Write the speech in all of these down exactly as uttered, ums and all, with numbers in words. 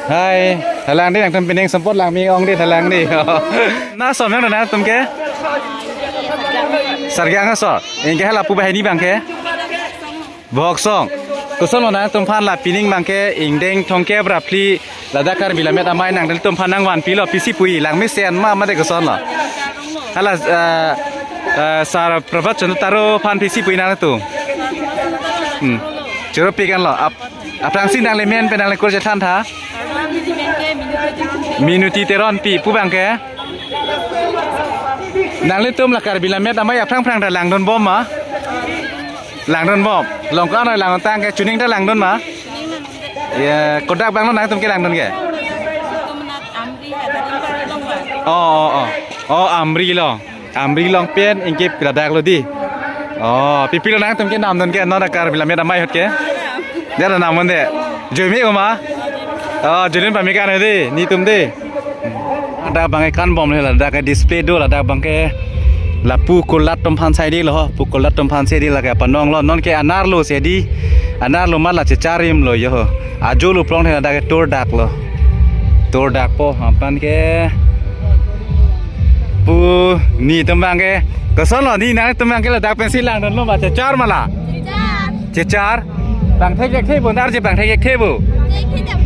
Hai, thalang dei nangtum pining sempot lang mi ong dei thalang dei. Na som yang nangtum ke? Sargiang aso. Ingke hala pu bahini abang ke? Boksong. Kosonlo nangtumphan la pining abang ke ingdeng thomkep ra phli ladak Karbi Lammet Amei nangtumphan nangvanpilo pisi pu-i lang mesen ma mate kosonlo. Hala eh, eh, Sar Prabhat Chandra Taro aphan pisi pu-i nangtum. Hmm. Choro pi kanlo. Ap Aphrangsi nangli men pen nangli kur chethan tha? Minuti Teronpi pu abang ke. Nanglitum la Karbi Lammet Amei aphrang phrang ta langdun bom ma? Langdun bom. Longkan oi lang tang ke chuning ta langdun ma? Ya, kodak abang lo nangtum ke langdun ke? Oh, oh, oh. Oh, Amri lo. Amri along pen ingke pi ladak lo dei. Oh, pipilo nangtum ke namdun ke non Karbi Lammet Amei ahut ke? Dia ada namun dei. Joi me-o ma? Oh, joidun pame kan dei, netum dei. Ladak abang ke kan bom le ladak ke display do ladak abang ke lapu kulat atumphan sai dei lo, pu kulat atumphan sai dei lake apa nong lo non ke anar lo sai dei. Anar lo ma la checharim lo yo. Ajo lo plong the ladak ke tour dak lo. Tour dak po aphan ke pu netum abang ke. Kosonlo dei nangtum abang ke ladak pensi langdun lo ma chechar ma la? Chechar. Chechar? Bang thek thek the bo, nar je bang thek thek the bo. Thek thek jam.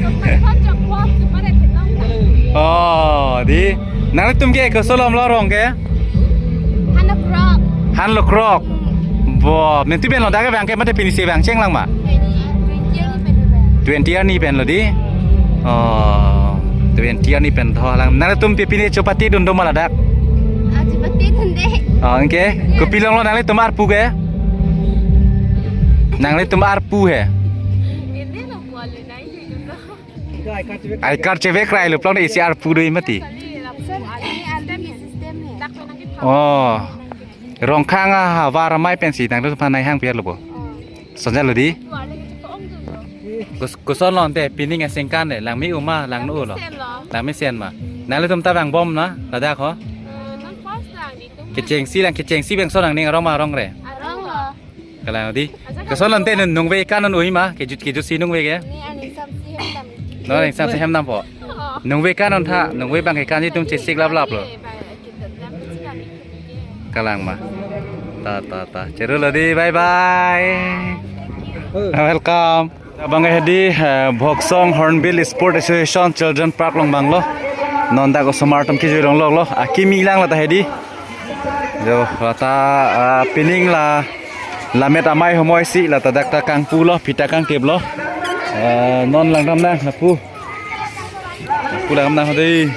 Kosonlo jam, kosonlo jam, kosonlo jam. Oh, dei. Nangtum ke kosonlo arong ke? Hanlo Krok. Hanlo Krok. Bo, men tu pen lo dak ke abang ke mate pini si abang cheng lang ma? Twenty arni pen lo dei. Oh, twenty arni pen tho lang. Nangtum pi pini chopati dun do ma ladak? Ah, chopati dun dei. Oh, ingke. Kopilong lo nanglitum arpu ke? Nanglitum arpu he. I card chevek rai lo plong dei isi arpu do mati. Oh. Rongkhang ahavar amei pensi nangtumphan nai hang pi lo bo. Sonja lo dei. Kos-, kosonlo ante pining asengkan dei lang me-o ma lang no lo. Lang mesen ma. Nanglitum ta vang bom na ladak ho. Kechengsi lang kechengsi bang so nangning arong ma arong re. Arong lo. Kalang dei. Kosonlo ante nung, nungve kan non oi ma, kejut kejut si nungve ke. Ni aning samsi hem dam. Non aning samsi hem dam po. Oh. Nungve kan non tha, nungve abang ke kan itum chesik lap lap lo. Ba, kita dam si kami ke. Kalang ma. Ta ta ta. Chero lo dei, bye bye. Welcome. Abang ke dei, eh, Boksong Hornbill Sport Association Children Park along abang lo. Non dak osomar atum kejui longlok lo. Akimi lang lo ta he dei. Jo, lata, ah, pining la Lammet Amei ahomoi si lata dak ta kangpu lo, phita kangtip lo. Ah, non langdam nang lapu. Lapu langdam nang dei.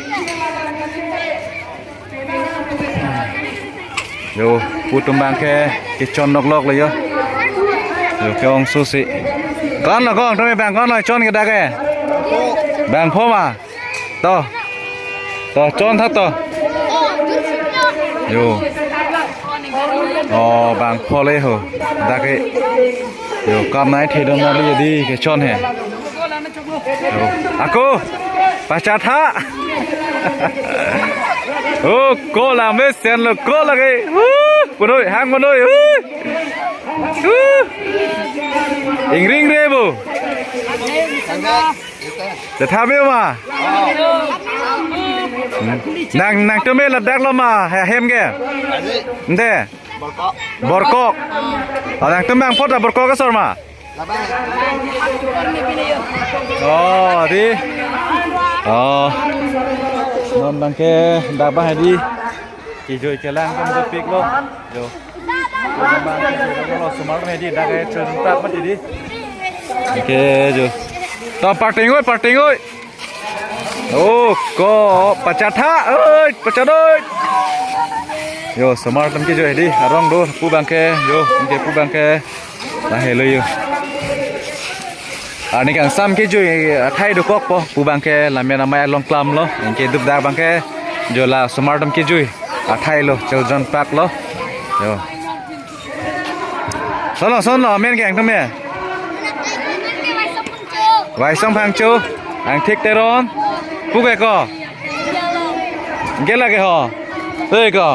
Jo, pu atum abang ke kechon nok lok lo yo. Jo, ke-ong su si. Ko-an lo ko-an, tumi abang ko-an lo chon ke dak ke? Bangpho ma. To. To, chon tha to. Jo. Oh, bangpho le ho. Dak ke. Jo, kam nai the dun na le dei kechon he. Jo. Ako. Pachatha. Oh, ko lang mesen lo ko lake. Hu, punoi hang punoi. Hu. Hu. Ingring re bo. Chetha me-o ma. Hmm. Nang, nangtum me ladak lo ma, ha, hem ke? Ante. Borkok. Oh, nangtum bangpho ta Borkok asor ma? Oh, dei. Oh. Non abang ke dak abang dei. Kejui kelang kan dopik lo. Jo. Osomar atum dei dak ke chun tak mati dei. Oke, jo. To parting oi, parting oi. Oh, ko pachatha. Oi, pachat oi. Jo, osomar atum kejui dei. Arong do pu abang ke. Jo, ingke pu abang ke. Lahelo yo. Arni kangsam kejui athai dokok po pu abang ke Lammet Amei along klam lo. Ingke duk dak abang ke jo la osomar atum kejui athai lo Children Park lo. Jo. Sonlo, sonlo, amen ke nangtum me? Waisong Phangcho, Angthik Teron, pu ke ko? Gela ke ho. Hei ko.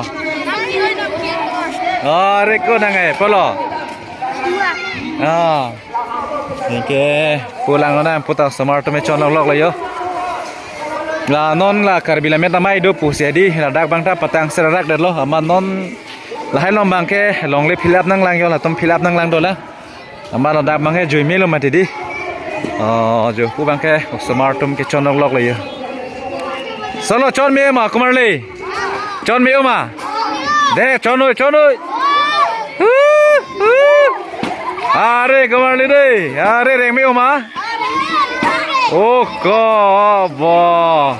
Are ko nang e, polo. Ah. Ingke. Pulang nang puta osomar atum chonlok lok lo yo. La non la Karbi Lammet Amei do pusi hedi, ladak abang ta patang serarak detlo, amat non lahai along abang ke longle fill up nanglang yo, latum fill up nanglang dolang. Amat ladak abang ke jui melo mati di. Oh, jo pu abang ke osomar atum kechonlok lok lo yo. Solo chon me ma kumar le. Chon me ma. De chon noi, chon noi. Hu, hu. Are kumar le de. Are reng me ma. Oh, ko bo.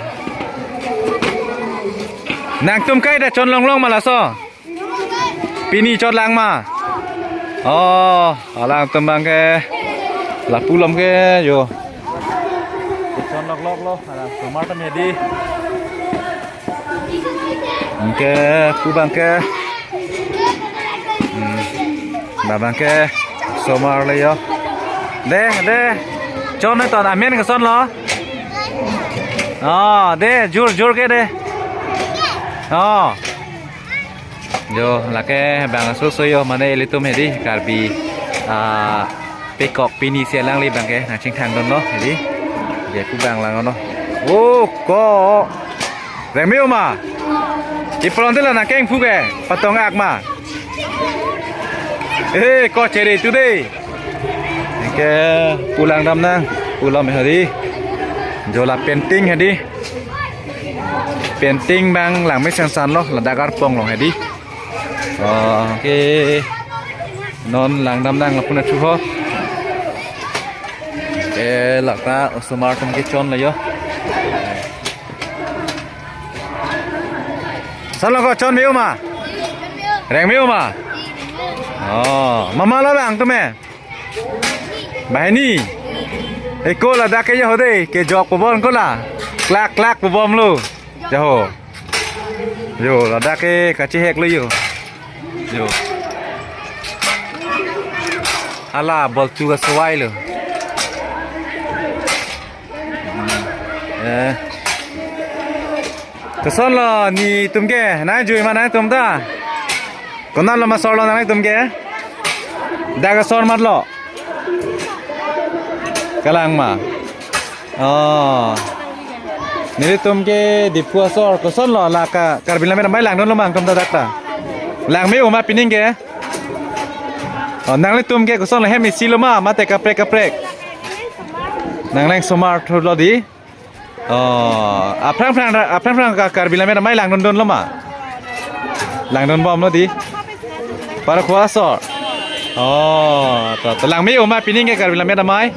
Nangtum kai ta chon longlong ma laso. Pini chot lang ma. Oh, alangtum abang ke. Lapu along ke yo. Chonlok lok lo, alang osomar atum hedi. Anke pu abang ke. Hmm. Ba abang ke osomar le yo. De, de. Chon ton amen koson lo. Oh, de, jur, jur ke de. Oh. Jo, lake bang aso so yo mane ilitum hedi Karbi, ah, pekok pini si alangli abang ke nangchingthang dunlo hedi. Je pu abang lang no. Oh, ko. Reng me ma. Ipron tela nangkeng phu ke patong ak ma. Eh, ko chere tu de. Anke pulang damnang, pulang hedi. Jo la painting hedi. Painting abang lang mesen san lo, ladak arpong along hedi. Oh, okay. Non lang damnang lapu na chu ho. Eh, lak ta osomar atum kechon lo yo. Solo ko chon me ma. Reng me ma. Oh, mama lo abang atum eh. Banghini. Eko ladak ke yo de, kejok pu bom ko la. Klak klak pu bom lo. Jaho. Yo, ladak ke kachihek lo yo. Yo. Hala bolchu kaswai lo. Eh. Koson lo netum ke, nangjui ma nangtum ta. Konat lo ma sor lo nangtum ke? Dak asor mat lo. Kalang ma. Oh. Nelitum ke Diphu asor, koson lo la ka Karbi Lammet Amei langdun lo ma nangtum ta dak ta. Lang me ma pining ke? Oh, nanglitum ke koson lo hem isi lo ma, mate kaprek kaprek. Nanglang osomar thu lo di. Oh, aphrang phrang, aphrang phrang ka Karbi Lammet Amei langdun dun lo ma? Langdun bom lo di. Para khua asor. Oh, to, to lang me ma pining ke Karbi Lammet Amei.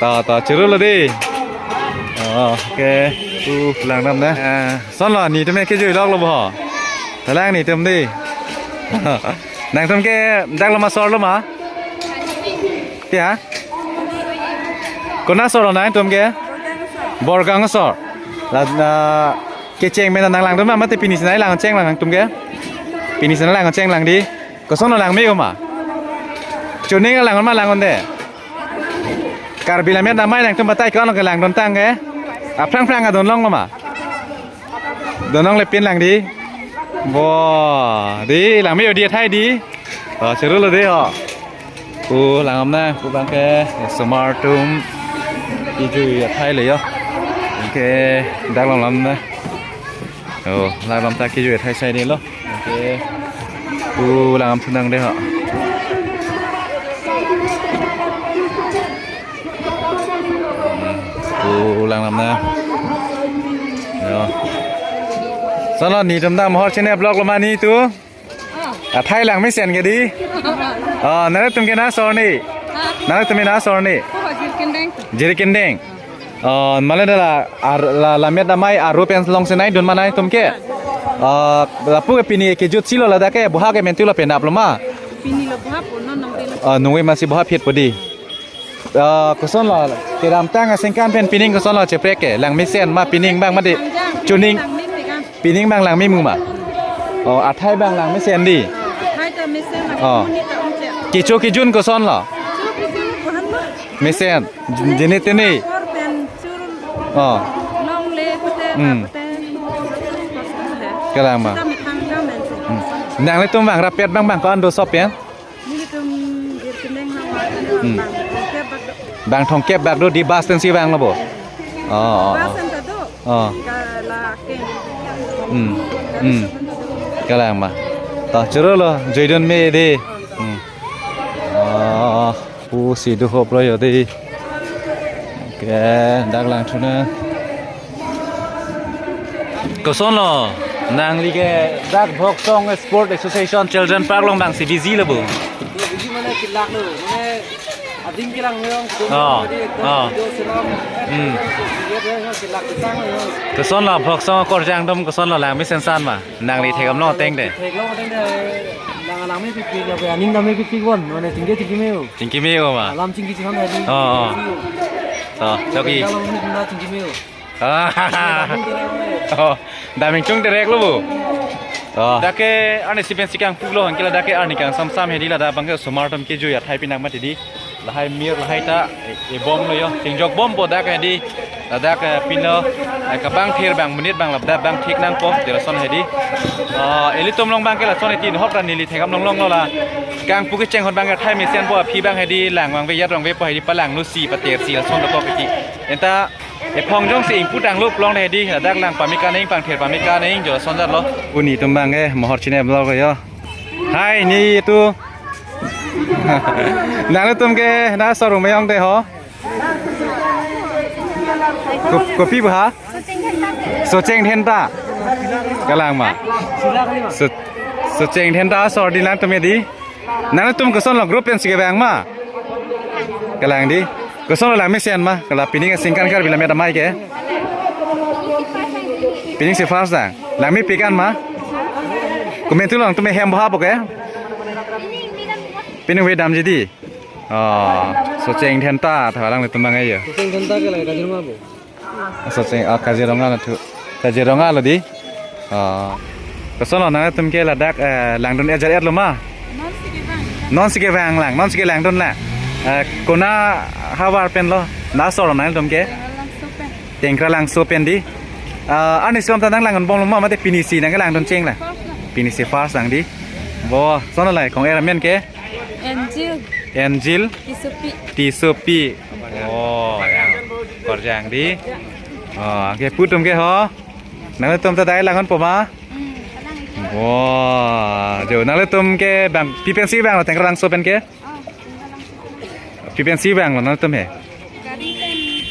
To, to, churu lo di. Oh, okay. Uh, lang dam na. Eh, koson lo netum ke jui lok lo bo. Talang netum di. Nangtum ke dak lo ma sor lo ma? Tia? Konat asor lo nangtum ke? Borgang asor. La, la, kecheng mena nang langdun ma mate pini si nanglang cheng lang nangtum ke? Pini si nanglang cheng lang di. Koson lo lang me ma? Chuning lang ma lang un de. Karbi Lammet Amei nangtum batai ko-an lo ke langdun tang ke? Aphrang phrang adon long lo ma? Dun long le pin lang di. Bo, di lang me di athai di. Oh, churu lo di ho. Pu lang dam na, pu abang ke osomar atum kejui athai lo yo. Anke dak long dam na. Oh, lang dam ta kejui athai sai di lo. Anke pu lang dam thu nang di ho. Pu lang dam na. Yo. Solo netum ta mohor chine vlog lo ma netum? Athai lang mesen ke di. Oh, nangtum ke na asor ni. Nangtum na asor ni. Jiri Kendeng. Oh, male la, ar, la, Lammet Amei aru pen long si nangdun ma nangtum ke? Oh, lapu ke pini kejut si lo ladak ke, boha ke mentu lo penap lo ma? Pini lo boha po, non nong pini. Oh, nungwe masi boha phit po di. Ah, koson lo, kedamtang asengkan pen pining koson lo cheprek ke, lang mesen ma pining abang mati. Chuning, pining abang lang me ma? Oh, athai abang lang mesen di. Athai ta mesen, oh. Kecho kejun koson lo? Kecho kejun koson lo? Mesen, jin-, jini tini. Oh. Longle pute, hmm, pute. Kalang ma. Hmm. Nanglitum abang rapet abang abang ko-an do sop ya? Nelitum Jiri Kendeng nang. Hmm. Bang, bang, bang. Bang thomkep bak do dei, bus stand si vanglo bo. Oh, oh, Bus oh. Stand ta do. Oh. Kala ke. Hmm. Hmm. Kalang ma. To choro lo, joidun me dei. Hmm. Oh, pusi do hop lo yo dei. Okay, dak langthu nang. Koson lo, nangli ke dak Voksong Sport Association Children Park along bang si busy lo bo. Busy mane kelak lo, mane adim kelang lo. Oh, oh. Hmm. Kelak kesang lo. Koson lo, Voksong akorjang atum koson lo, lang mesen san ma. Nangli thek damlo ateng dei. Thek damlo ateng dei. Lang lang mepik pik ya, aning dam mepik pik bon. Mane chingki chingki me-o. Chingki me-o ma. Alam chingki chingki me-o. Oh, oh. To, choki. Kalau mepik na chingki me-o. Ah. Oh, daming chung direct lo bo. Oh. Dak ke arnisi pensi kangpu lo, anke ladak ke arni kangsam sam hedi, ladak bang ke osomar atum kejui athai pinang mati dei. Lahai mir lahai ta, e, e bom lo yo, chingjok bom po dak hedi. Ladak, eh, pino, eh, kabang thir bang monit bang labda bang thik nangpo, dei lason hedi. Ah, ilitum along bang ke lason hedi, hop ra neli thek damlong long lo la. Kangpu kecheng ahut bang ke athai mesen po, aphi bang hedi, lang vangve yat vangve po hedi, palang nu si, pater si, lason dokok hedi. Enta, ephong jongsi ingpu tanglo pulote hedi, ladak lang pame kaneng, pangthir pame kaneng, jo lason jat lo. Pu netum bang ke, Mohor Chine vlog yo. Hai, netum. Nanglitum ke na sorong meyong te ho. Ko-, kopi ba? Socheng Dhenta. Kalang ma. So-, Socheng Dhenta asor dei nangtum dei. Nanglitum koson lo, group pensi kevang ma. Kalang dei. Koson lo, lang mesen ma. Kala pining asingkan kar bila met amei ke. Pining si first dang. Lang mepik an ma. Komantu lo nangtum hem boha bo ke. Pining ve damji dei. Oh, Socheng Dhenta, tha alanglitum bang ke yo. Socheng Dhenta ke lake Kaziranga bo. Socheng, ah, Kaziranga lo thu. Kaziranga lo dei. Oh. Koson lo nangtum ke ladak, eh, langdun ejar et lo ma? Non si kevang. Non si kevang lang, non si kelangdun lang. Eh, konat havar pen lo, na asor nangtum ke? Tenkralangso pen. Tenkralangso pen dei. Ah, arnisi bom ta nanglang bom lo ma, mate pini si nangkelangdun cheng la? First lang. Pini si first lang dei. Bo, koson lo lai, kong-er amen ke? Angel. Angel. Tisopi. Tisopi. Oh, akorjang dei. Oh, ke pu atum ke ho. Nanglitum ta dei langdun po ma? Hmm, kalang. Oh, jo nanglitum ke bang, pi pensi vanglo Tenkralangso pen ke? Oh, Tenkralangso. Pi pensi vanglo nanglitum he? Gari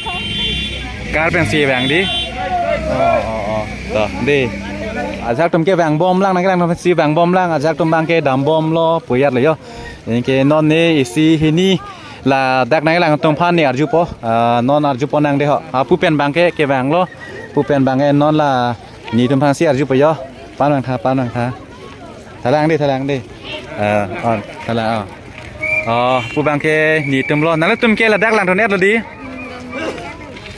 pen. Car pensi vang dei. Oh, oh, oh. To, dei. Ajahak atum ke vang bom lang, nangkelang atum si vang bom lang, ajahak atum bang ke dam bom lo, pu yat lo yo. Anke non ne isi hini ladak nangkelang atum aphan ne arjupo, ah, non arjupo nang dei ho. Ah, pu pen bang ke kevang lo, pu pen bang ke non la netum aphan si arjupo yo. Pan vang tha, pan vang tha. Thalang dei, thalang dei. Ah, on, thalang, oh. Oh, pu bang ke netum lo. Nanglitum ke ladak langdun et lo dei.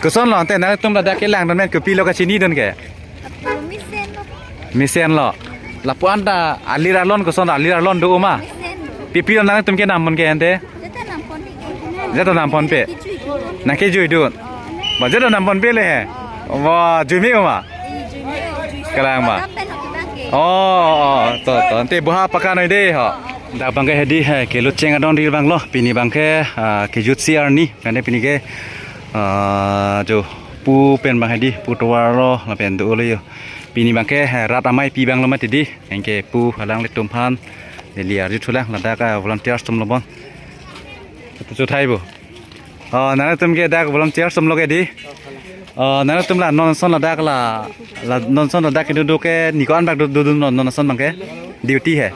Koson lo ante nanglitum ladak kelangdun men, kopilo kachinidun ke? Mesen lo. Mesen lo. Lapu-an ta alir alon koson, alir alon do ma? Mesen lo. Pi pi lo nanglitum kedam pon ke ante? Jeta dam pon ke. Jeta dam pon pe. Nangkejuidun. Ba jeta dam pon pe le he. Ba jui me-o ma? Jui me-o, jui. Kalang ma. Dam pen oke bang ke. Oh, oh, oh, to, to. Ante boha pakanoi dei ho. Dak bang ke hedi he, kelut cheng adon dei bang lo. Pini bang ke, ah, kejutsi arni. Kane pini ke, ah, jo pu pen bang hedi, pu tovar lo, lapen do lo yo. Pini bang ke, eh, rat amei pi bang lo mati dei, anke pu alanglitum aphan neli arju thulang, ladak, ah, volunteers atum lo bon. Pu chuthai bo. Oh, nanglitum ke dak volunteers atum lo ke dei. Oh, nanglitum la non ason ladak la, la non ason ladak kedo do ke, ni ko-an bak do, do, do non, non ason bang ke? Duty he.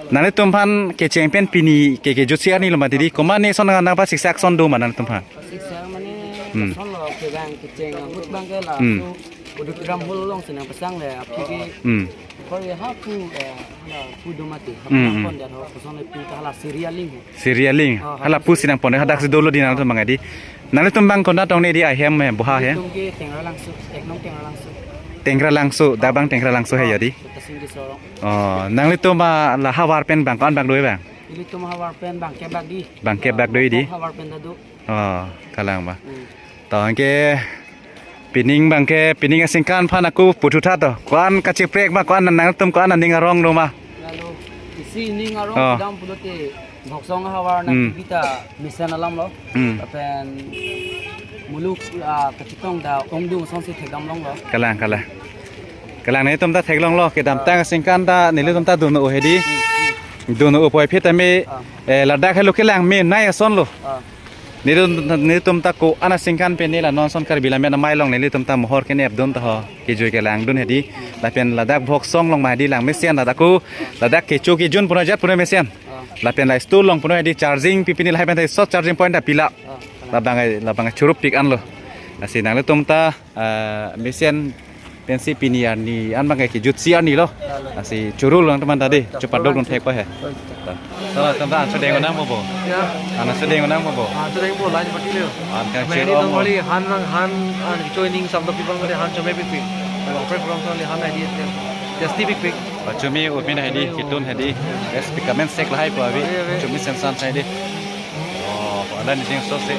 Nanglitum aphan kecheng pen pini ke kejutsi arni lo mati dei, komat ne ason nangpasiksak ason do ma nanglitum aphan? Siksa mane, hmm, lason lo kevang kecheng ahut bang ke la, hmm, so, udut ram hol along si nangpasang le, aphi ke, hmm, koi ha pu, eh, hala pu do mati, hmm, hmm, pon dia ho, koson le pu ta hala Siri Aling ho. Siri Aling, oh, hala hala pu si nangpon, hadak si dolo dei nanglitum bang dei. Nanglitum bang konat tong ne dei ahem he, boha he? Tum ke Tenkralangso, ek nong Tenkralangso. Tenkralangso, dak bang Tenkralangso he yo dei. Kota Singgi Sorong. Oh, nanglitum ba la havar pen bang ko-an bak do bang? Ilitum havar pen bang ke bak dei. Bang ke bak do dei. Havar pen ta do. Oh, kalang ba. Hmm. To anke pining bang ke, pining asingkan aphan ako puthot tha to. Ko-an kacheprek ma, ko-an nangtum ko-an aning arong do ma? Lalu isi ning arong, oh, dam pulote. Voksong ahavar na Hmm. Kibita mesen alam lo. Hmm. Lapen muluk, ah, kachetong ta ongdung asonsi thekdam longlo. Kalang, kalang. Kalang, nelitum ta theklonglo, kedamtang Ah. aningkan ta nelitum ta dun-o hedi. Hmm, hmm. Dun-o puvoiphit tame, Ah. eh, ladak helo kelang me nai ason lo. Ah. Nelitum, nelitum ta ko-an aningkan pen neli la non ason Karbi Lammet Amei along nelitum ta mohor kenep dun ta ho. Kejui kelangdun hedi. Lapen ladak Voksong along ma hedi lang mesen ladak ko, ladak kecho kejun puna jat puna mesen. Ah. Lapen la store along puna hedi charging pi pini lahai pen ta short charging point ta pila. Ah. Labang, labang churupik anlo. Lasi nanglitum ta, ah, mesen pensi pini arni an bang kejutsi arni lo. Lasi churul lang teman tadi, Churul. Chepadok dun thek pa he. Oi. Sala, tamba an chedeng nang bobo. Ya. An chedeng nang bobo. An chedeng bo line pati le. An kan Mehni chedeng tong bo. Kali han nang han an joining some of the people nang han chomepikpik. Long fried prawns only han hedi. Tasty pikpik. Pachumi upin hedi, kitun hedi. Yes, pikamen sek lahai po abi. Abi, abi. Chumi sensan hedi. Oh, ala ni jing so se.